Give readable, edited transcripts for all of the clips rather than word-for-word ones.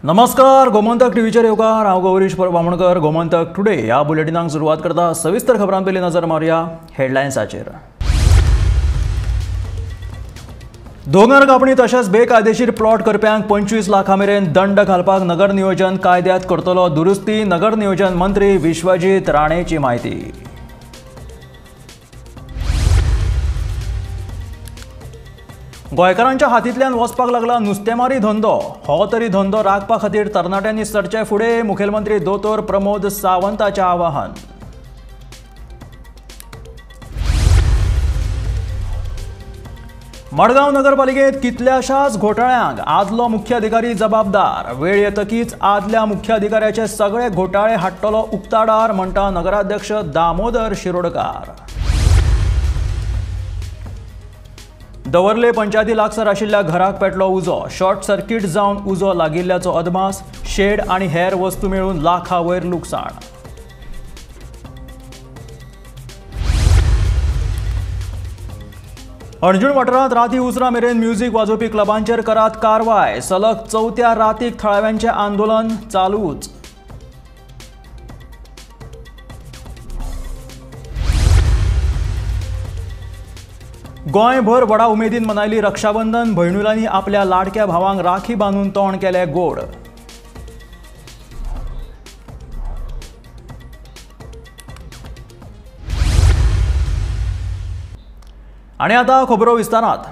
नमस्कार, गोमंतक टीव्हीचेर येवकार. हांव गौरीश बामणकर. गोमंतक टुडे ह्या बुलेटिनाक सुरवात करता. सविस्तर खबरां पयलीं नजर मारुया हेडलायन्साचेर. दोंगर कापणी तशेंच बेकायदेशीर प्लॉट करप्यांक 25 लाखां मेरेन दंड घालपाक नगर नियोजन कायद्यांत करतलो दुरुस्ती, नगर नियोजन मंत्री विश्वजीत राणेची म्हायती. गोंयकारांच्या हातींतल्यान वचपाक लागला नुस्तेमारी धंदो. हो तरी धंदो राखपा खातीर तरणाट्यांनी सरचे फुडें, मुखेलमंत्री दोतोर प्रमोद सावंताचें आवाहन. मडगांव नगरपालिकेंत कितल्याशाच घोटाळ्यांक आदलो मुख्याधिकारी जबाबदार. वेळ येतकीच आदल्या मुख्याधिकाऱ्याचे सगळे घोटाळे हाडटलो उक्ताडार, म्हणटा नगराध्यक्ष दामोदर शिरोडकार. दवर्ले पंचायती लागसार आशिल्ल्या घराक पेटलो उजो. शॉर्ट सर्किट जावन उजो लागिल्ल्याचो अदमास. शेड आनी हेर वस्तू मेळून लाखा वयर लुकसाण. हणजूण वाठारांत राती उसरां मेरेन म्युझिक वाजोवपी क्लबांचेर करात कारवाय. सलग चवथ्या रातीक थळाव्यांचें आंदोलन चालूच. गोंयभर व्हडा उमेदीन मनयली रक्षाबंधन. भयणुलांनी आपल्या लाडक्या भावांक राखी बांदून तोंड केलें गोड. आनी आतां खबरो विस्तारांत.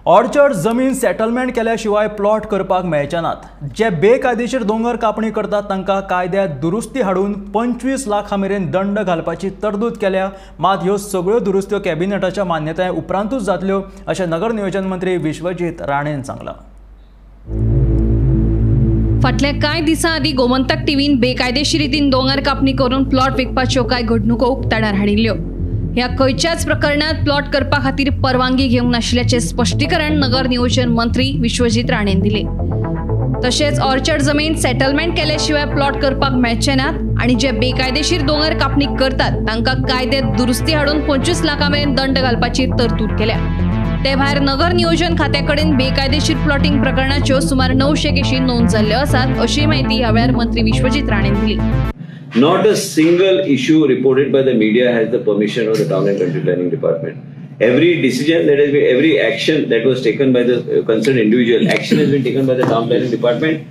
ऑर्चर्ड जमीन सेटलमेंट केल्या शिवाय प्लॉट करपाक मेळचे नात. जे बेकायदेशीर दोंगर कापणी करतात तांकां कायद्यांत दुरुस्ती हाडून 25 लाखां मेरेन दंड घालपाची तरतूद केल्या. मात ह्यो सगळ्यो दुरुस्त्यो कॅबिनेटाच्या मान्यताये उपरांतूच जातल्यो, अशें नगर नियोजन मंत्री विश्वजीत राणेन सांगलां. फाटल्या कांय दिसां आदीं गोमंतक टीव्हीन बेकायदेशीर रितीन दोंगर कापणी करून प्लॉट विकपाच्यो कांय घडणुको उक्ताडार हाडिल्ल्यो. ह्या खंयच्याच प्रकरणात प्लॉट करपा खातीर परवानगी घेवंक नाशिल्ल्याचें स्पश्टीकरण नगर नियोजन मंत्री विश्वजीत राणेन दिलें. तशेंच ऑर्चर्ड जमीन सेटलमेंट केल्या शिवाय प्लॉट करपाक मेळचे नात आनी जे बेकायदेशीर दोंगर कापणी करतात तांकां कायद्यांत दुरुस्ती हाडून 25 लाखां मेरेन दंड घालपाची तरतूद केल्या. ते भायर नगर नियोजन खात्या कडेन बेकायदेशीर प्लॉटिंग प्रकरणाच्यो सुमार 900 केशी नोंद जाल्ल्यो आसात, अशी म्हायती ह्या वेळार मंत्री विश्वजीत राणेन दिली. Not a single issue reported by the media has the permission of the Town and Country Planning Department. Every decision that has been, every action that was taken by the concerned individual, action has been taken by the Town Planning Department.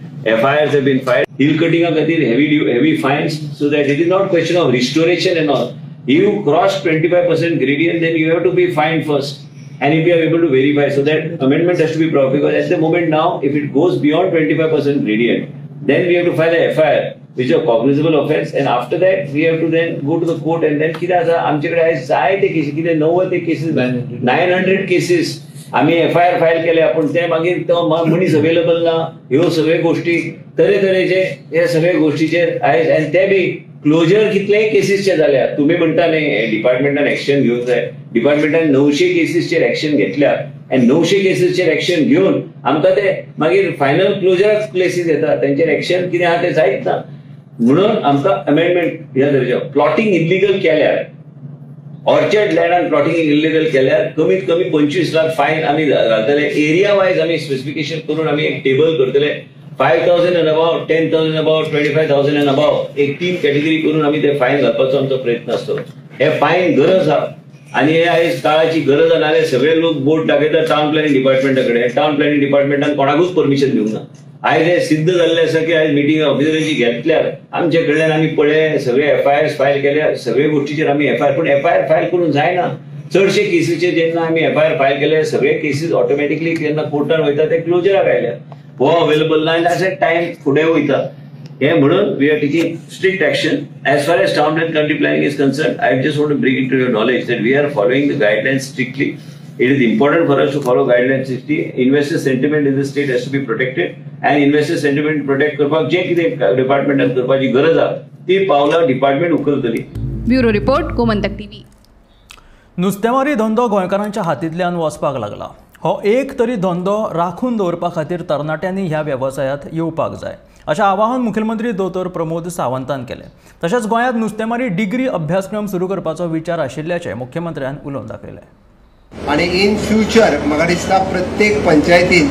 FIRs have been filed. Hill cutting खातीर heavy fines, so that it is not question of restoration and all. You cross 25% gradient, then you have to be fined first. And if you are able to verify, so that amendment has to be brought, because at the moment now, if it goes beyond 25% gradient, then we have to file a FIR, which is a cognizable offense, and after that we have to then go to the court. And then कितें आसा आमचे कडेन आयज जायते cases, कितें 90 cases, 900 cases आमी FIR file केल्या, पूण ते मागीर तो मनीस अवेलेबल ना. ह्यो सगळ्यो गोश्टी तरेतरेचे हे सगळे गोश्टीचेर आयज, आनी ते बी क्लोजर कितलेय केसीसचे जाल्या. तुमी म्हणटा न्ही डिपार्टमेंटान एक्शन घेवंक जाय, डिपार्टमेंटान 900 केसीसचेर एक्शन घेतल्या आनी 900 केसीसचेर एक्शन घेवन आमकां ते मागीर फायनल क्लोजराक केसीस येता, तेंचेर एक्शन कितें आहा तें जायत ना. म्हणून आमकां अमेंडमेंट ह्या तरेचे प्लॉटिंग इल्लिगल केल्यार, ऑर्चर्ड लँडान प्लॉटिंग इल्लिगल केल्यार कमीत कमी 25 लाख फायन आमी घालतले. एरिया वायज आमी स्पेसिफिकेशन करून आमी एक टेबल करतले. 5,000 and above, 10,000 above, 25,000 and above, एक 3 कॅटेगरी करून आमी ते फायन घालपाचो आमचो प्रयत्न आसतलो. हे फायन गरज आहा आनी हे आयज काळाची गरज आहा. नाल्यार सगळे लोक बोट दाखयतात टावन प्लॅनिंग डिपार्टमेंटा कडेन. टावन प्लॅनिंग डिपार्टमेंटान कोणाकूच परमिशन दिवंक ना. आयज हे सिद्ध जाल्लें आसा की आयज मिटींग ऑफिसरांची घेतल्यार आमचे कडल्यान आमी पळय सगळे एफआयआर फायल केल्या, सगळे गोश्टीचेर आमी एफआयआर, पूण एफआयआर फायल करून जायना. चडशे केसीचेर जेन्ना आमी एफआयआर फायल केले, सगळे केसीस ऑटोमॅटिकली जेन्ना कोर्टान वयता ते क्लोजराक आयल्या, हो अवेलेबल ना आनी अशें टायम फुडें वयता. हे म्हणून we are taking strict action. As far as town and country planning is concern, I just want to bring it to your knowledge that we are following the guidelines strictly. It is important for us to follow guidelines strictly. Investor sentiment in the state has to be protected, and investor sentiment protect करपाक जे कितें डिपार्टमेंटान करपाची गरज आहा ती पावलां department उखलतली. Bureau report, Gomantak TV. नुस्तेमारी धंदो गोंयकारांच्या हातींतल्यान वचपाक लागला. हो एक तरी धंदो राखून दवरपा खातीर तरणाट्यांनी ह्या वेवसायांत येवपाक जाय, अशें आवाहन मुखेलमंत्री दोतोर प्रमोद सावंतान केलें. तशेंच गोंयांत नुस्तेमारी डिग्री अभ्यासक्रम सुरू करपाचो विचार आशिल्ल्याचें मुख्यमंत्र्यान उलोवन दाखयलें. आनी इन फ्युचर म्हाका दिसता प्रत्येक पंचायतीन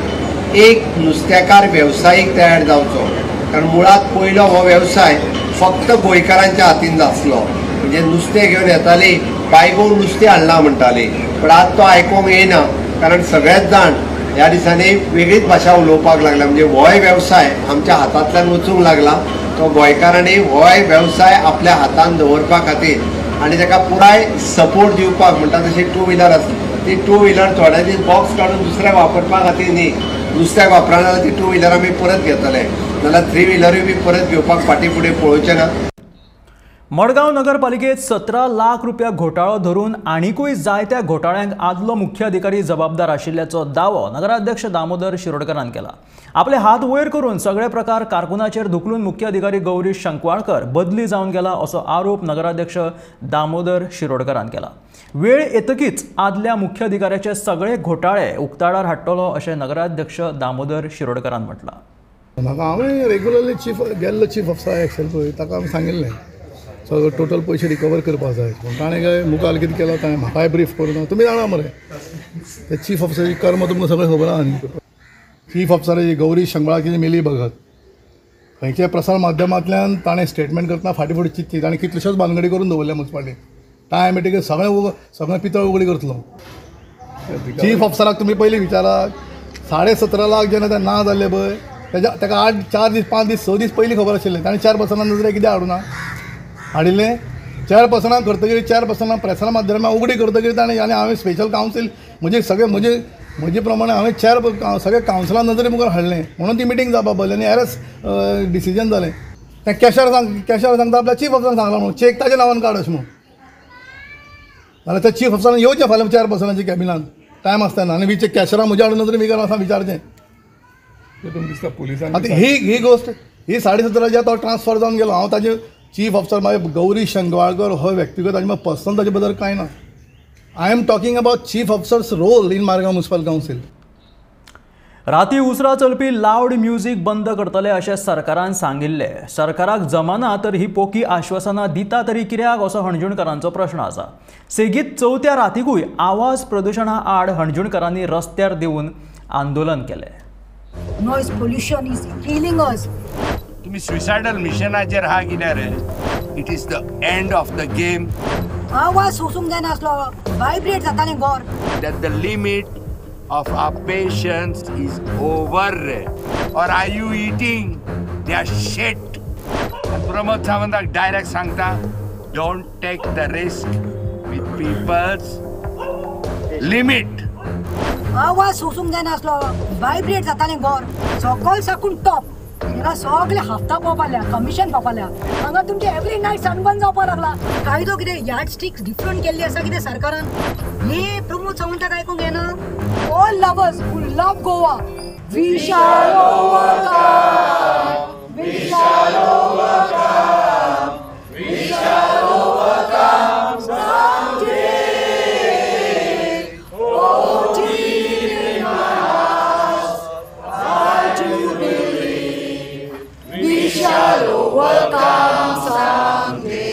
एक नुस्तेकार वेवसायीक तयार जावचो, कारण मुळात पयलो हो वेवसाय फक्त गोंयकारांच्या हातीन आसलो. म्हणजे नुस्तें घेवन येताली, बायगो नुस्तें हाडलां म्हणटाली, पण आज तो आयकूंक येयना, कारण सगळेच जाण ह्या दिसांनी वेगळीच भाशा उलोवपाक लागला. म्हणजे होय वेवसाय आमच्या हातांतल्यान वचूंक लागला. तो गोंयकारांनी होय वेवसाय आपल्या हातान दवरपा खातीर आनी ताका पुराय सपोर्ट दिवपाक म्हणटा तशी टू व्हिलर आसली ती टू व्हिलर थोडे दीस बॉक्स काडून दुसऱ्याक वापरपा खातीर न्ही, नुस्त्याक वापरना जाल्यार ती टू व्हिलर आमी परत घेतले, नाल्यार थ्री व्हिलरूय बी परत घेवपाक फाटीं फुडें पळोवचें ना. मडगांव नगरपालिकेत 17 लाख रुपया घोटाळो धरून आनिकूय जायत्या घोटाळ्यांक आदलो मुख्य अधिकारी जबाबदार आशिल्ल्याचो दावो नगराध्यक्ष दामोदर शिरोडकरान केला. आपले हात वयर करून सगळे प्रकार कारकुनाचेर धुकलून मुख्य अधिकारी गौरीश शंकवाळकर बदली जावन गेला असो आरोप नगराध्यक्ष दामोदर शिरोडकरान केला. वेळ येतकीच आदल्या मुख्य अधिकाऱ्याचे सगळे घोटाळे उक्ताडार हाडटलो अशें नगराध्यक्ष दामोदर शिरोडकरान म्हटलां. म्हाका हांवें रेगुलरली चीफ गेल्लो चीफ ऑफिसर एक्सेल पळय ताका हांवें सांगिल्लें सगळं टोटल पयशे रिकवर करपाक जाय पूण ताणें काय मुखार कितें केलां ताणें म्हाकाय ब्रीफ करूं तुमी जाणा मरे ते चीफ ऑफिसराची कर्म तुमकां सगळें खबर आहा न्ही. चीफ ऑफिसराची गौरी शंकवाळकराची मिली भगत खंयच्या प्रसार माध्यमांतल्यान ताणें स्टेटमेंट करतना फाटीं फुडें चिंतची ताणें कितल्योश्योच भानगडी करून दवरल्या मुन्सिपालिटी टायम येतकीर सगळें सगळें पितळ उगडी करतलो. चीफ ऑफिसराक तुमी पयलीं विचारा 17.5 लाख जेन्ना ते ना जाल्ले पळय तेज्या ताका 8 4 दीस 5 दीस 6 दीस पयलीं खबर आशिल्लें ताणें 4 पर्सनां नजरे कितें हाडूना हाडिल्लें 4 पर्सनां करतकीर 4 पर्सनां प्रसार माध्यमां उगडी करतकीर ताणें आनी हांवें स्पेशल कावन्सील म्हजे सगळे म्हजे म्हजे प्रमाणे हांवें 4 सगळे कावन्सिलां नजरे मुखार हाडलें म्हणून ती मिटींग जावपा पडली आनी एरस डिसिजन जालें. तें कॅशर सांग कॅशर सांगता आपल्या चीफ ऑफिसरान सांगलां म्हणून चॅक ताज्या नांवान काड अशें म्हणून जाल्यार त्या चीफ ऑफिसरान येवचें फाल्यां 4 पर्सनांच्या कॅबिनान टायम आसतना आनी विचे कॅशरां म्हज्या हाडून नजरे मुखार आसा विचारचें. आतां ही ही गोश्ट ही 17.5 तो ट्रान्सफर जावन गेलो. हांव ताजे चीफ ऑफिसर मागीर गौरी शंकवाळकर हो व्यक्तिगत आनी पर्सनल ताजे बद्दल कांय ना. I am talking about chief officer's role in Margao municipal council. राती उसरा चलपी लावड म्युझिक बंद करतले अशें सरकारान सांगिल्लें. सरकाराक जमाना तर ही पोकी आश्वासनां दिता तरी कित्याक असो हणजूणकारांचो प्रश्न आसा. सेगीत चवथ्या रातीकूय आवाज प्रदुशणा आड हणजूणकारांनी रस्त्यार देंवून आंदोलन केलें. Noise pollution is killing us. तुम्ही सुसाइडल मिशनाचेर हा कितें रे? It is the end of the game. आवाज सोसूंक जायनासलो, वायब्रेट जातालें घर. That the limit of our patience is over रे. Or are you eating their shit? Pramod सावंताक डायरेक्ट सांगता, don't take the risk with people's limit. आवाज सोसूंक जायनासलो, vibrate जातालें घर. सकयल साकून टॉप हांगा सगळे हप्ता पावपाक लागल्या, कमिशन पावपाक लागल्या. हांगा तुमचे एवरी नायट सनबर्न जावपाक लागला. कायदो कितें यार्ड स्टिक्स डिफरंट केल्ली आसा कितें सरकारान? हे प्रमोद सावंताक आयकूंक येना. All lovers who love Goa, we shall overcome, we shall overcome, we shall overcome someday. Oh, deep in my heart, I do believe we shall overcome someday.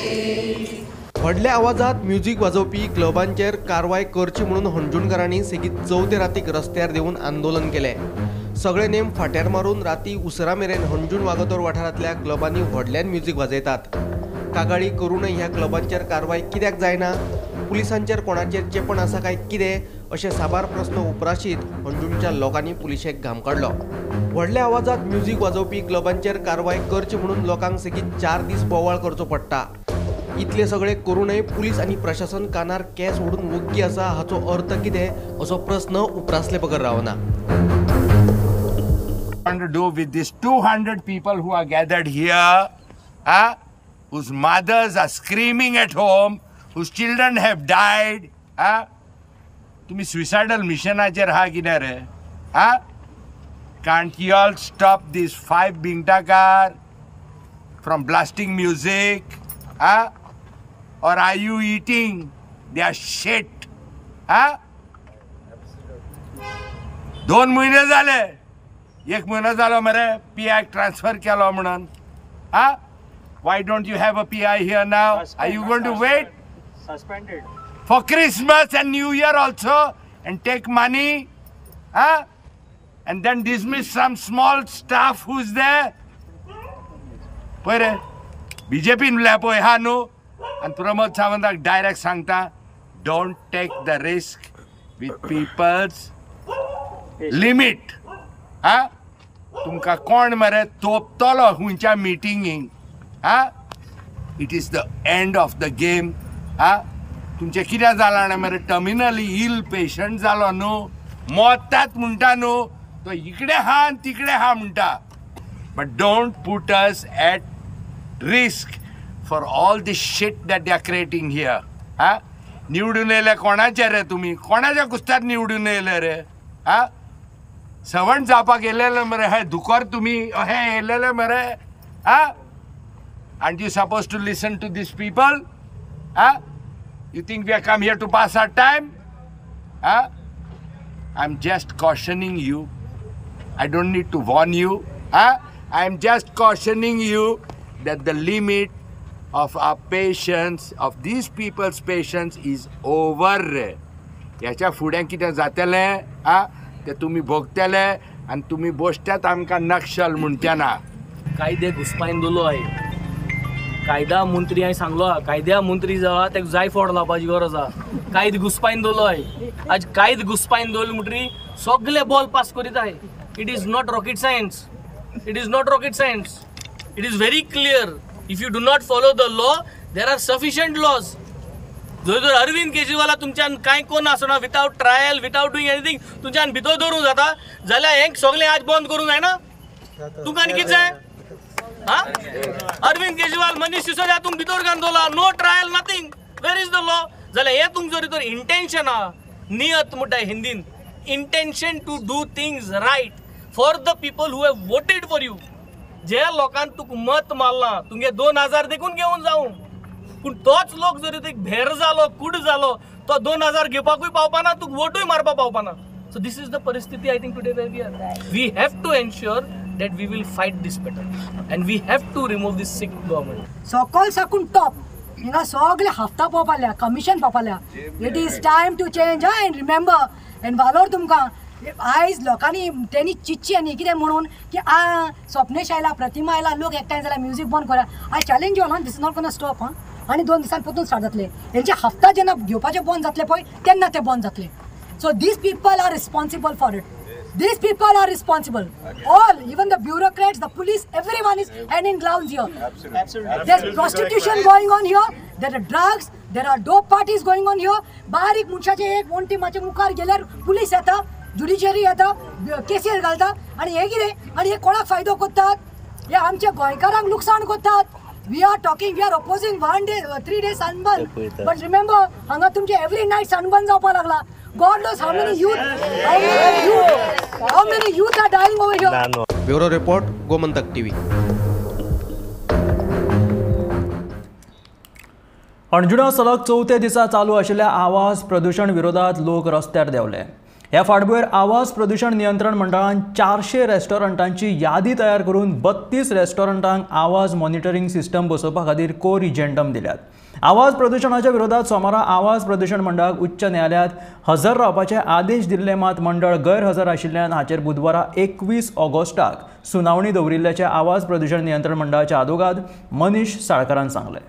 व्हडल्या आवाजात म्युझिक वाजोवपी क्लबांचेर कारवाय करची म्हणून हणजूणकारांनी सेगीत चवथे रातीक रस्त्यार देंवून आंदोलन केलें. सगळे नेम फाट्यार मारून राती उसरा मेरेन हणजूण वागातोर वाठारांतल्या क्लबांनी व्हडल्यान म्युझिक वाजयतात. कागाळी करूनय ह्या क्लबांचेर कारवाय कित्याक जायना, पुलिसांचेर कोणाचेर चेपण आसा काय कितें अशे साबार प्रस्न उप्राशीत हणजूणच्या लोकांनी पुलिशेक घाम काडलो. व्हडल्या आवाजात म्युझिक वाजोवपी क्लबांचेर कारवाय करची म्हणून लोकांक सेगीत 4 दीस बोवाळ करचो पडटा. इतले सगळे करूनय पुलीस आनी प्रशासन कानार केस ओडून वग्गी आसा हाचो अर्थ कितें असो प्रस्न उप्रासले बगर रावना. To do with these 200 people who are gathered here, whose mothers are screaming at home, whose children have died, तुम्ही सुसाइडल मिशनाचेर हा कितें रे? Can't you all stop these 5 बिंगटाकार from blasting music? Or are you eating their shit? 2 महिने झाले, 1 महिनो जालो मरे PI transfer केलो म्हणून. Why don't you have a PI here now? Are you going to wait? Suspended. For Christmas and New Year also, and take money, And then dismiss some small staff who is there. पळय रे बीजेपीन म्हणल्यार पळय हा न्हू. आनी Pramod सावंताक direct सांगता, don't take the risk with people's limit. हा तुमकां कोण मरे तोपतलो खंयच्या मिटिंगेक. हा it is the end of the game. हा तुमचें कितें जालां जाणा मरे, टर्मिनली इल पेशंट जालो न्हू, मोतात म्हणटा न्हू, तो इकडे हा आनी तिकडे हा म्हणटा. But don't put us at risk for all the shit that they are creating here. हा निवडून येयले कोणाचे रे तुमी, कोणाच्या कुस्तार निवडून येयले रे? हा सवण जावपाक येयलेले मरे, हे दुकर तुमी हे येयलेले मरे. हा and you suppose to listen to these people? हा you think we are come here to pass our time? हा I am just cautioning you. I don't need to warn you. I am just cautioning you that the limit of our patience, of these people's patience is over. ह्याच्या फुडें कितें जातलें आ तें तुमी भोगतले आनी तुमी बोश्ट्यात आमकां नक्षल म्हणचे ना. कायदे घुसपायन दवरलो आहे, कायदा मंत्री हांवें सांगलो आहा, कायद्या मंत्री जाला तेका जाय फोड लावपाची गरज आहा. कायदे घुसपायन दवरलो आहे, आज कायदे घुसपायन दवरले म्हणटरी सगळे बॉल पास करीत आहे. It is not rocket science. It is not rocket science. It is very clear. If you do not follow the law, there are sufficient laws. जर जर अरविंद केजरीवाला तुमच्यान कांय कोण आसना, without trial, without doing anything तुमच्यान भितर दवरूंक जाता जाल्यार हें सगळें आज बंद करूंक जायना? तुमकां आनी कितें जाय? हा अरविंद केजरीवाल, मनीष सिसोदिया तुमकां भितर घालून दवरला, no trial, nothing. Where is the law? जाल्यार हें तुमचें जर तर इंटेन्शन आहा, नियत म्हणटा हिंदीन, intention to do things right for the people who have voted for you. जे लोकांक तुका मत मारलां, तुमगे 2000 देखून घेवन जावं, पूण तोच लोक जरी तुका भेर जालो, कूड जालो, तो 2000 घेवपाकूय पावपाना, तुका वोटूय मारपाक पावपाना. So this is the परिस्थिती I think today where we are. We have to ensure that we will fight this battle and we have to remove this sick government. सकल साकून टॉप हिंगा सगळे हफ्ता पोवपाल्या, commission पोवपाल्या. It is time to change. And remember and वालोर तुमकां आयज लोकांनी तेणी चिंतचें न्ही कितें म्हणून की आ स्वप्नेश आयला, प्रतिमा आयला, लोक एकठांय जाल्यार म्युजीक बंद करा. I challenge you all, this is not gonna stop. हां आनी 2 दिसान परतून स्टार्ट जातलें. हेंचे हफ्ता जेन्ना घेवपाचें बंद जातलें पळय तेन्ना तें बंद जातलें. So these people are responsible for it. These people are responsible. All, even the bureaucrats, the police, everyone is hand in gloves here. Absolutely. There's prostitution going on here. There are drugs. There are dope parties going on here. बारीक मनशाचे एक वण्टी माचे मुखार गेल्यार police येता, judiciary येता, केसीर घालता. आनी हें कितें? आनी हे कोणाक फायदो करतात? हे आमच्या गोंयकारांक लुकसाण करतात. We are talking, we are opposing 1 day, 3 days sunburn. But remember, हांगा तुमचे every night sunburn जावपाक लागला. God knows how many youth, how many youth are dying over here. Bureau report, Gomantak TV. Anjuna सलग चवथ्या दिसा चालू आशिल्ल्या आवाज प्रदूषण विरोधात लोक रस्त्यार देंवले. ह्या फाटभुंयेर आवाज प्रदूषण नियंत्रण मंडळान 400 रेस्टॉरंटांची यादी तयार करून 32 रेस्टॉरंटांक आवाज मॉनिटरींग सिस्टम बसोवपा खातीर कोरिजेंडम दिल्यात. आवाज प्रदूषणाच्या विरोधात सोमारा आवाज प्रदूषण मंडळाक उच्च न्यायालयात हजर रावपाचे आदेश दिल्ले, मात मंडळ गैरहजर आशिल्ल्यान हाचेर बुधवारा 21 ऑगस्टाक सुनावणी दवरिल्ल्याचे आवाज प्रदूषण नियंत्रण मंडळाचे आदोगाद मनीष साळकरान सांगलें.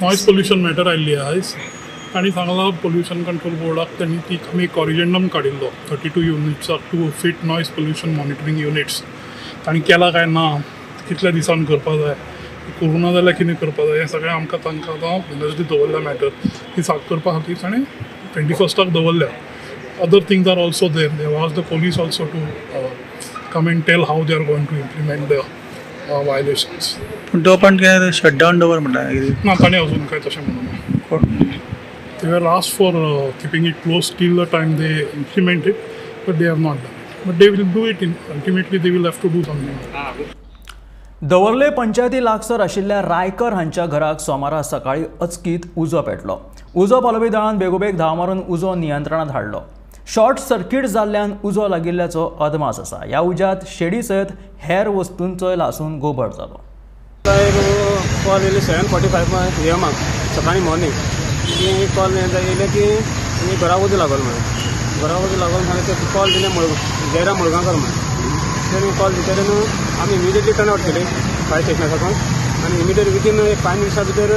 नॉयज पोल्युशन मॅटर आयिल्ली आयज तांणी सांगलां पोल्युशन कंट्रोल बोर्डाक तांणी ती आमी कॉरिजेंडम काडिल्लो 32 युनिट्साक to fit noise pollution monitoring units. तांणी केला काय ना, कितल्या दिसान करपा जाय, करूं ना जाल्यार कितें करपा जाय, हें सगळें आमकां तांकां आतां वेनसडे दवरल्या मॅटर ती साफ करपा खातीर ताणें 21 दवरल्या. Other things are also there. They ask the police also to come and tell how they are going to implement the violations. पूण तो पण कितें शटडावन दवर म्हणटा ना ताणें अजून काय तशें म्हणूना. They were asked for keeping it closed till the time they implement it, but they have not done it. But they will do it. Ultimately, they will have to do something. Davorlim पंचायती लागसर आशिल्ल्या रायकर हांच्या घराक सोमारा सकाळी अचकीत उजो पेटलो. उजो पालोवपी दळान बेगोबेग धांव मारून उजो नियंत्रणात हाडलो. शॉर्ट सर्किट जाल्ल्यान उजो लागिल्ल्याचो अदमास आसा. ह्या उज्यांत शेडी सयत हेर वस्तूंचोय लासून गोबर जालो. कॉल येयले 7:45 AM सकाळी मॉर्निंग की कॉल येयले की घरा उजो लागलो म्हणून. घरा उजो लागलो म्हणून ते कॉल दिले जयराम मुळगांवकर म्हणून. थंयसर कॉल दितकीर न्हू आमी इमिडिएटली टर्न आवट केली फायर स्टेशना साकून आनी इमिडिएट विथीन एक 5 मिनट्सां भितर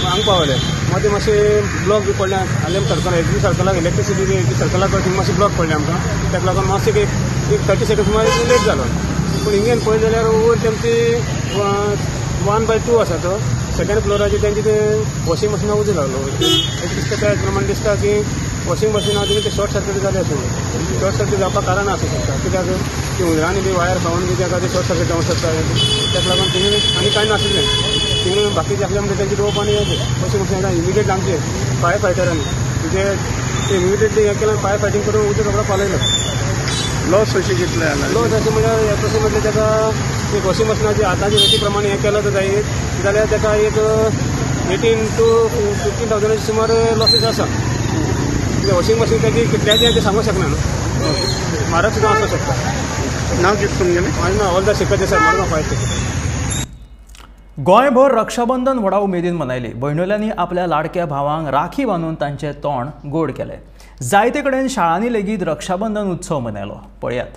हांगा पावले. मदीं मातशें ब्लॉक बी पडलें आलेम सर्कल एच बी सर्कलाक इलेक्ट्रिसिटी एच बी सर्कलाक थंय मातशें ब्लॉक पडलें आमकां, ताका लागून मातशें एक 30 सेकंड सुमार लेट जालो. पूण इंगेन पळयलें जाल्यार वयर तेमची 1/2 आसा तो सेकंड फ्लोराचेर तेंचे ते वॉशिंग मशिना उजो लागलो. एक दिसता त्या प्रमाणे दिसता की वॉशिंग मशिना ते शॉर्ट सर्कीट जालें आसूं, शॉर्ट सर्कीट जावपाक कारण आसूं शकता, कित्याक ती हुंदरांनी बी वायर खावन बी ताका ते शॉर्ट सर्कीट जावंक शकता. ताका लागून थिंगा आनी कांय नाशिल्लें, थिंगा बाकीचे आसले म्हणजे तेंची रोप आनी वॉशिंग मशिना इमिडिएट आमचे फायर फायटरांनी म्हणजे ते इमिडिएटली हें केलें, फायर फायटींग करून उजो रोकडो पालयलो. लॉस अशें कितलें जाला? लॉस अशें म्हणल्यार तशें म्हटल्यार ताका एक वॉशिंग मशिनाची आतांची रेटी प्रमाणे हें केलें तर जायत जाल्यार ताका एक 18 to 15,000 सुमार लॉसीस आसा. वॉशिंग मशीन ताची कितल्याचें तें सांगूंक शकना न्हू, म्हारग सुद्दां आसूंक शकता. नांव कितें तुमगेलें? म्हाजें नांव हवलदार शेखर देसाय, मडगांव फायर स्टेशन. गोंयभर रक्षाबंधन व्हडा उमेदीन मनयली. भयणुल्यांनी आपल्या लाडक्या भावांक राखी बांदून तांचें तोंड गोड केलें. जायते कडेन शाळांनी लेगीत रक्षाबंधन उत्सव मनयलो. पळयात.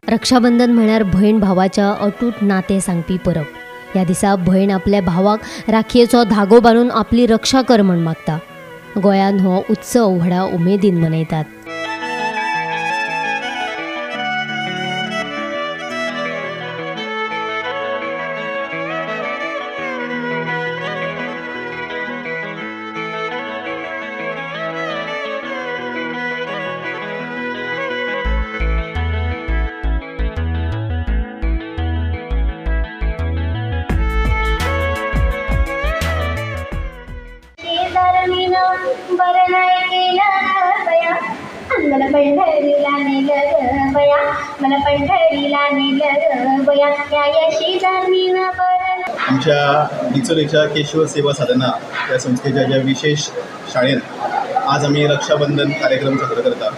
रक्षाबंधन म्हळ्यार भयण भावाच्या अटूट नातें सांगपी परब. ह्या दिसा भयण आपल्या भावाक राखयेचो धागो बांदून आपली रक्षा कर म्हण मागता. गोंयांत हो उत्सव व्हडा उमेदीन मनयतात. आमच्या डिचोलेच्या केशव सेवा साधना ह्या संस्थेच्या ज्या विशेष शाळेंत आज आमी रक्षाबंधन कार्यक्रम साजरो करता.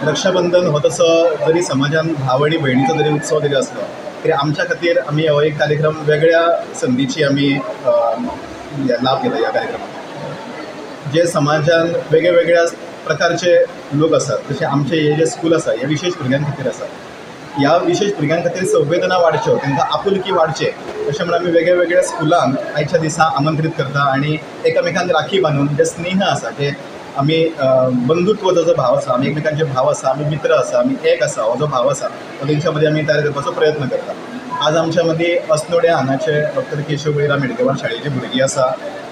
रक्षाबंधन हो तसो जरी समाजान भाव आनी भयणीचो जरी उत्सव जरी आसलो तरी आमच्या खातीर आमी हो एक कार्यक्रम वेगळ्या संदीची आमी लाभ घेता. ह्या कार्यक्रमाक जे समाजान वेगळे वेगळ्या प्रकारचे लोक आसात, जशे आमचे हे जे स्कूल आसा हे विशेष भुरग्यां खातीर आसा. ह्या विशेष भुरग्यां खातीर संवेदना वाडच्यो, तांकां आपुलकी वाडचें अशें म्हणून आमी वेगळे वेगळ्या स्कुलांक आयच्या दिसा आमंत्रीत करता आनी एकामेकांक राखी बांदून जे स्नेह आसा, जे आमी बंधुत्वाचो जो भाव आसा, आमी एकमेकांचे भाव आसा, आमी मित्र आसा, आमी एक आसा, हो जो भाव आसा तो तेंच्या मदीं आमी तयार करपाचो प्रयत्न करता. आज आमच्या मदीं अस्नोड्या हांगाचे डॉक्टर केशव बळीराम हेडगेवार शाळेची भुरगीं आसा,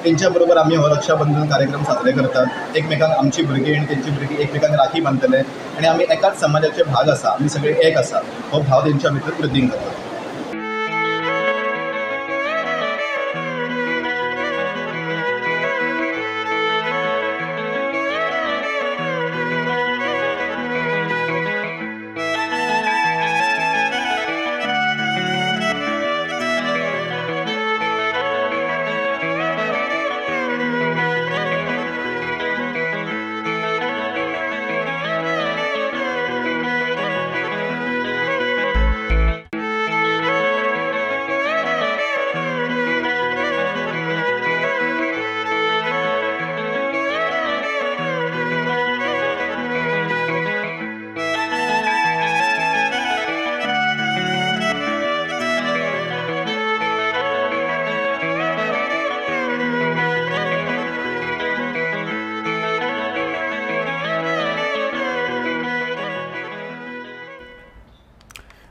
तेंच्या बरोबर आमी हो रक्षाबंधन कार्यक्रम साजरे करतात. एकमेकांक आमची भुरगीं आनी तेंची भुरगीं एकमेकांक राखी बांदतले आनी आमी एकाच समाजाचे भाग आसा, आमी सगळे एक आसा, हो भाव तेंच्या भितर वृद्धींग करता.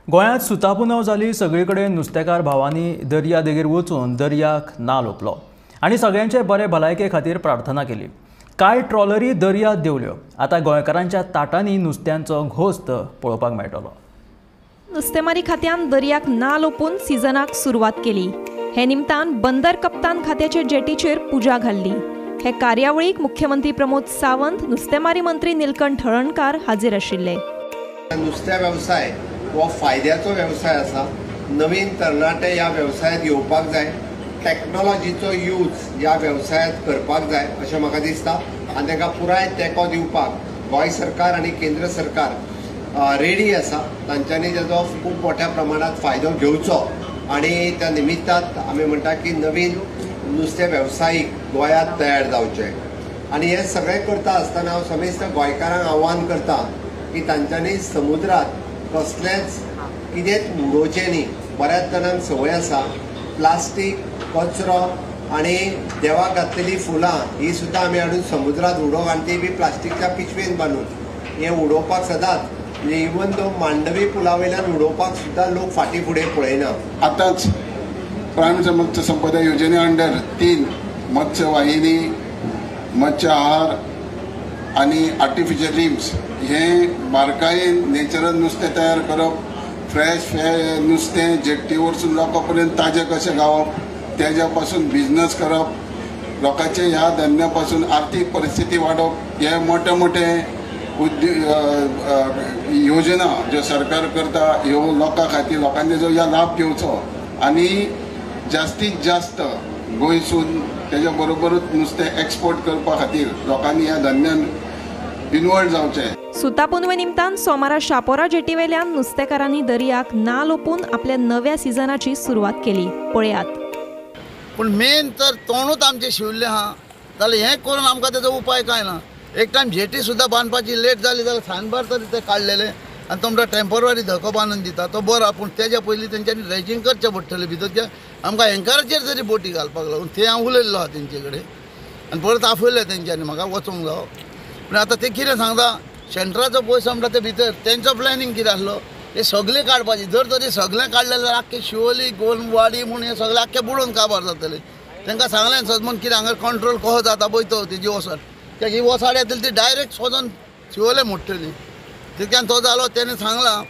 गोंयांत सुतापुनव जाली. सगळे कडेन नुस्तेकार भावांनी दर्या देगेर वचून दर्याक नाल ओंपलो आनी सगळ्यांचे बरे भलायके खातीर प्रार्थना केली. कांय ट्रॉलरी दर्यांत देंवल्यो. आतां गोंयकारांच्या ताटांनी नुस्त्यांचो घोस्त पळोवपाक मेळटलो. नुस्तेमारी खात्यान दर्याक नाल ओंपून सिजनाक सुरवात केली. हे निमतान बंदर कप्तान खात्याचे जेटीचेर पुजा घाल्ली. हे कार्यावळीक मुख्यमंत्री प्रमोद सावंत, नुस्तेमारी मंत्री निलकंठ हळणकार हाजीर आशिल्ले. नुस्त्या वेवसाय हो फायद्याचो वेवसाय आसा. नवीन तरणाटे ह्या वेवसायांत येवपाक जाय, टॅक्नोलॉजीचो यूज ह्या वेवसायांत करपाक जाय अशें म्हाका दिसता आनी तांकां पुराय तेंको दिवपाक गोंय सरकार आनी केंद्र सरकार रेडी आसा. तांच्यांनी ताजो खूब मोठ्या प्रमाणांत फायदो घेवचो आनी त्या निमित्तान आमी म्हणटा की नवीन नुस्तें वेवसायीक गोंयांत तयार जावचे. आनी हें सगळें करता आसतना हांव समेस्त गोंयकारांक आव्हान करता की तांच्यांनी समुद्रांत कसलेंच कितेंच उडोवचें न्ही. बऱ्याच जाणांक संवय आसा प्लास्टीक, कचरो आनी देवाक घातलेलीं फुलां ही सुद्दां आमी हाडून समुद्रांत उडोवप आनी ती बी प्लास्टिकच्या पिशवेन बांदून हें उडोवपाक सदांच म्हणजे इवन दो मांडवी पुला वयल्यान उडोवपाक सुद्दां लोक फाटीं फुडें पळयना. आतांच प्राईम मिनिस्टर मत्स्य संपदा योजने अंडर 3 मत्स्य वाहिनी, मत्स्य आहार आनी आर्टिफिशियल लिम्स हे बारकायेन नेचरल नुस्तें तयार करप, फ्रेश नुस्तें जेट्टी वरसून लोकां पर्यंत ताजें कशें गावप, तेज्या पासून बिजनस करप, लोकांचे ह्या धंद्या पासून आर्थीक परिस्थिती वाडोवप, हे मोठे मोठे योजना ज्यो सरकार करता ह्यो लोकां खातीर लोकांनी जो ह्या लाभ घेवचो आनी जास्तीत जास्त गोंयसून तेज्या बरोबरूच नुस्तें एक्सपोर्ट करपा खातीर लोकांनी ह्या धंद्यान इन्वॉल्व जावचें. सुता पुनवे निमतान सोमारा शापोरा जेटीवेल्यान नुस्तेकारांनी दर्याक ना लोपून आपल्या नव्या सिजनाची सुरवात केली. पळयात. पूण मेन तर तोंडूच आमचें शिवल्लें आहा जाल्यार हें करून आमकां तेजो उपाय कांय ना. एक टायम जेटी सुद्दां बांदपाची लेट जाली जाल्यार सानबार तरी ते काडलेले आनी तो म्हणटा टेम्पोररी धको बांदून दिता तो बरो, पूण तेज्या पयलीं तेंच्यांनी ड्रेजींग करचें पडटलें भितर, कित्याक आमकां एंकराचेर तरी बोटी घालपाक लागून थंय हांव उलयल्लो आहा तेंचे कडेन आनी परत आपयलें तेंच्यांनी म्हाका वचूंक जावो. पूण आतां ते कितें सांगता सेंटराचो पयसो म्हणटा ते भितर तेंचो प्लॅनिंग कितें आसलो हे सगळें काडपाचें, जर तरी सगळें काडलें जाल्यार आख्खें शिवोली गोलवाडी म्हूण हें सगळें आख्खें बुडोवन काबार जातलें. तांकां सांगलें सजमन कितें हांगा कंट्रोल कसो जाता पळय तो तेजी वसाड, कित्याक ही वसाड येतली ती डायरेक्ट सोदून शिवोले मोडटली. तितक्यान तो जालो तेणें सांगलां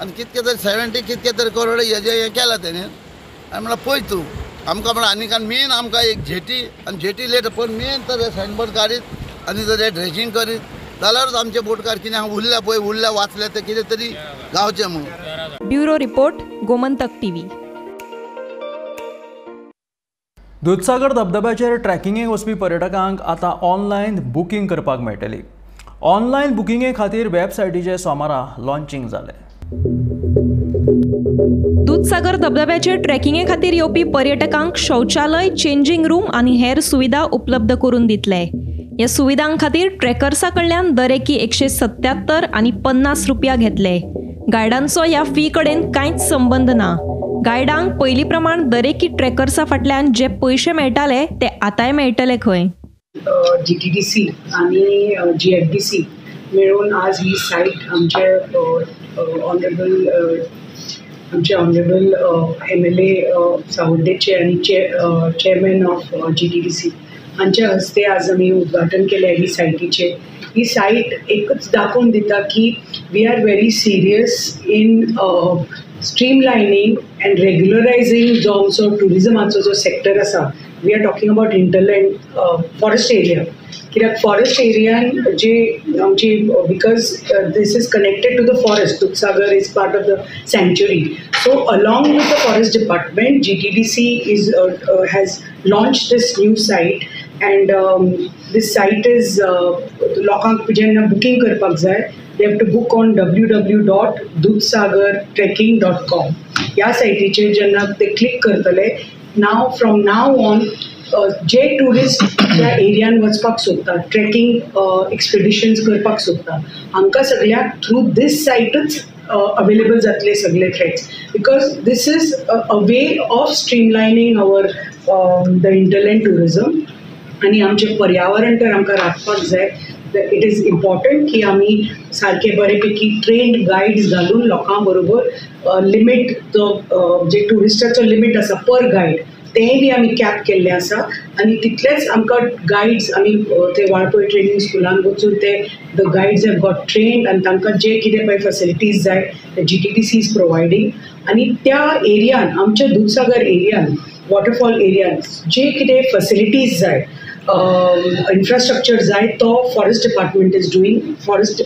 आनी कितके तरी 70 कितके तरी करोड हेजें हें केलां तेणें. आनी म्हणल्यार पळय तूं आमकां म्हणल्यार आनी कारण मेन आमकां एक जेटी आनी जेटी लेट पण मेन तर हे सायनबोर्ड काडीत आनी जर हे ड्रेजींग करीत जाल्यारूच आमचे बोटकार कितें उरल्या पळय उरल्या वाचले ते कितें तरी गावचें म्हणून. Bureau report, Gomantak TV. Dudhsagar धबधब्याचेर ट्रॅकिंगेक वचपी पर्यटकांक आतां ऑनलायन बुकींग करपाक मेळटली. ऑनलायन बुकिंगे खातीर वेबसायटीचें सोमारा लॉन्चिंग जालें. दुधसागर धबधब्याचेर ट्रेकिंगे खातीर येवपी पर्यटकांक शौचालय, चेंजिंग रूम आनी हेर सुविधा उपलब्ध करून दितले. ह्या सुविधां खातीर ट्रेकर्सा कडल्यान दरेकी 177 आनी 50 रुपया घेतले. गायडांचो ह्या फी कडेन कांयच संबंद ना. गायडांक पयलीं प्रमाण दरेकी ट्रेकर्सा फाटल्यान जे पयशे मेळटाले ते आतांय मेळटले खंय. GTDC आनी GFDC मेळून आज ही सायट आमचे ऑनरेबल MLA सावड्डेचे आनी चेअरमॅन ऑफ GTDC हांच्या हस्ते आज आमी उद्घाटन केलें ही सायटीचें. ही सायट एकच दाखोवन दिता की we are very serious in streamlining and regularising जो आमचो ट्युरिजमाचो जो सेक्टर आसा. We are talking about hinterland forest area, कित्याक फॉरेस्ट एरियान जे आमची because this is connected to the forest, Dudhsagar is part of the sanctuary. So along with the forest department GTDC is has launch this new site and this site is लोकांक जेन्ना booking करपाक जाय they have to book on www.dudhsagartrekking.com. ह्या सायटीचेर जेन्ना ते click करतले नाव from now on J tourist त्या एरियान वचपाक सोदता, ट्रेकिंग एक्सपिडिशन्स करपाक सोदता, हांकां सगळ्यांक थ्रू दीस सायटूच अवेलेबल जातले सगळे treks, because this is a way of streamlining our the hinterland tourism. आनी आमचें पर्यावरण तर आमकां राखपाक जाय. It is important की आमी सारके बरेपैकी ट्रेन्ड गायड्स घालून लोकां बरोबर लिमीट जो जे ट्युरिस्टाचो लिमीट आसा पर गायड तेंय बी आमी कॅप केल्लें आसा. आनी तितलेच आमकां गायड्स आमी ते वाळपय ट्रेनींग स्कुलान वचून ते the guides have got trained आनी तांकां जे कितें पळय फॅसिलिटीज जाय ते GTDC is providing. आनी त्या एरियान आमच्या दुधसागर एरियान वॉटरफॉल एरियान जे कितें फॅसिलिटीज जाय इन्फ्रास्ट्रक्चर जाय तो forest department is doing, forest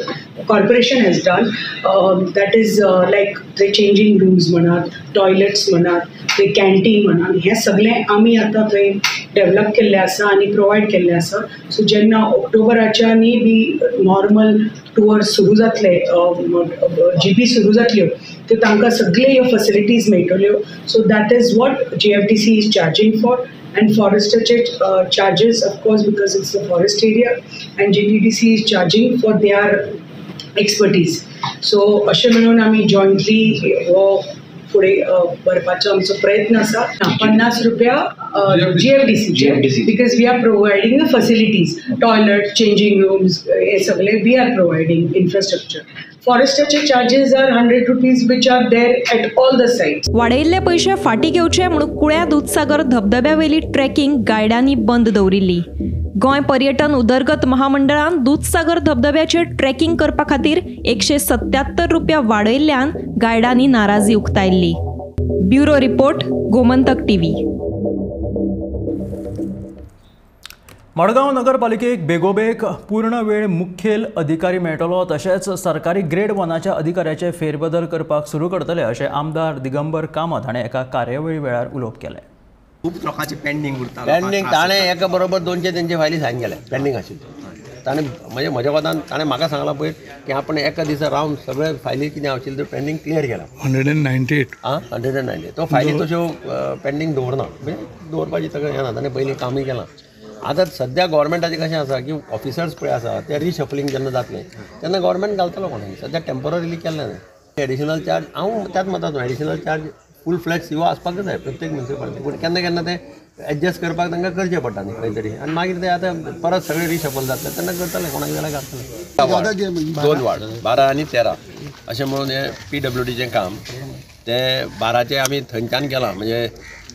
corporation has done. That is like थंय चेंजींग रूम्स म्हणात, टॉयलेट्स म्हणात, थंय कॅन्टीन म्हणात, हें सगळें आमी आतां थंय डेवलप केल्लें आसा आनी प्रोवायड केल्लें आसा. सो जेन्ना ऑक्टोबराच्यानी बी नॉर्मल टुअर सुरू जातले, जीपी सुरू जातल्यो, त्यो तांकां सगळे ह्यो फॅसिलिटीज मेळटल्यो. So that is what GFDC is charging for. And forester charges, of course, because it's the forest area, and GTDC is charging for their expertise. So अशें म्हणून आमी जॉयंटली हो फुडें भरपाचो आमचो प्रयत्न आसा. 50 रुपया GFDC, because we are providing the facilities, toilet, changing rooms, हे सगळे we are providing infrastructure. फॉरेस्टाचे charges are 100 rupees which are there at all the sites. वाडयिल्ले पयशे फाटी घेवचे म्हणून कुळ्या दुदसागर धबधब्यावेली ट्रेकिंग गायडांनी बंद दवरिल्ली. गोंय पर्यटन उदरगत महामंडळान दुदसागर धबधब्याचेर ट्रेकिंग करपा खातीर 177 रुपया वाडयिल्ल्यान गायडांनी नाराजी उक्तायल्ली. Bureau report, Gomantak TV. Madgaon नगरपालिकेक बेगोबेग पूर्ण वेळ मुखेल अधिकारी मेळटलो, तशेंच सरकारी ग्रेड 1च्या अधिकाऱ्याचे फेरबदल करपाक सुरू करतले अशें आमदार दिगंबर कामत हाणें एका कार्यावळी वेळार उलोवप केलें. खूब लोकांचे पेंडींग उरता, पेंडींग ताणें एका बरोबर 200-300 फायली सायन केल्या पेंडींग आशिल्ल्यो. ताणें म्हणजे म्हज्या कोतान ताणें म्हाका सांगलां पयर की आपण एका दिसा रावन सगळे फायली कितें आशिल्ल्यो त्यो पेंडींग क्लियर केला. 198 आं 198 तो फायली तश्यो पेंडींग दवरना, म्हणजे दवरपाची ताका हें ना, ताणें पयलीं कामूय केलां. आतां सद्या गव्हर्मेंटाचें कशें आसा की ऑफिसर्स पळय आसा ते रिशफलिंग जेन्ना जातलें तेन्ना गव्हर्मेंट घालतलो कोणाक, सद्या टेम्पररीली केल्लें न्हय. एडिशनल चार्ज हांव त्याच मताचो, एडिशनल चार्ज फूल फ्लॅज सीओ आसपाकच जाय प्रत्येक म्युनिसिपालिटी, पूण केन्ना केन्ना ते एडजस्ट करपाक तांकां करचें पडटा न्ही खंय तरी, आनी मागीर ते आतां परत सगळे रिशफल जातले तेन्ना करतले, कोणाक जाल्यार घालतले. 2 वार्ड 12 आनी 13 अशें म्हणून हें PWDचें काम तें 12चें आमी थंयच्यान केलां, म्हणजे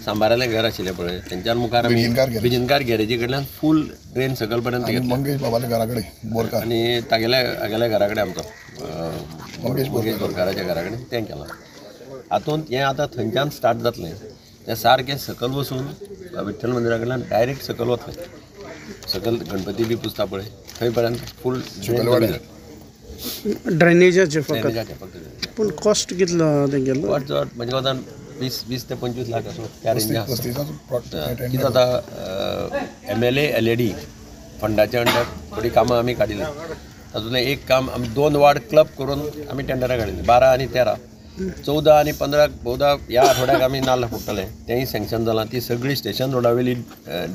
सांबारालें घर आशिल्लें पळय थंयच्यान मुखार आमी बिजिनकार गॅरेजी कडल्यान फूल ड्रेन सकयल पर्यंत घेतलें, मंगेश बाबाल्या घरा कडेन बोरकार आनी तागेल्या हागेल्या घरा कडेन आमचो मंगेश बोरकाराच्या घरा कडेन तें केलां. हातूंत हें आतां थंयच्यान स्टार्ट जातलें, तें सारकें सकयल वचून विठ्ठल मंदिरा कडल्यान डायरेक्ट सकयल वतलें, सकयल गणपती बी पुजता पळय थंय पर्यंत फूल ड्रेनेजाचें फकत. पूण कॉस्ट कितलो तेंगेलो? चड म्हणजे कोतान 20 ते 25 लाख असो त्या रेंजा. कितें जाता MLA LAD फंडाच्या अंडर थोडीं कामां आमी काडिल्लीं, तातूंतलें एक काम आमी 2 वार्ड क्लब करून आमी टेंडरां काडिल्लीं, 12 आनी 13, 14 आनी 15 बहुदा ह्या आठवड्याक आमी नाल्ल फोडटले, तेंय सँक्शन जालां. ती सगळी स्टेशन रोडावेली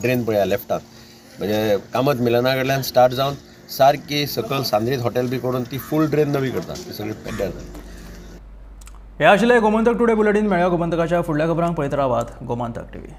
ड्रेन पळया लेफ्टान, म्हणजे कामत मिलना कडल्यान स्टार्ट जावन सारकी सकयल सांद्रीत हॉटेल बी करून ती फूल ड्रेन नवी करता, ती सगळी पेड्ड्यार जाली. हे आशिल्लें गोमंतक टुडे बुलेटीन. मेळ्या गोमंतकाच्या फुडल्या खबरांक पळयत रावात गोमंतक टीव्ही.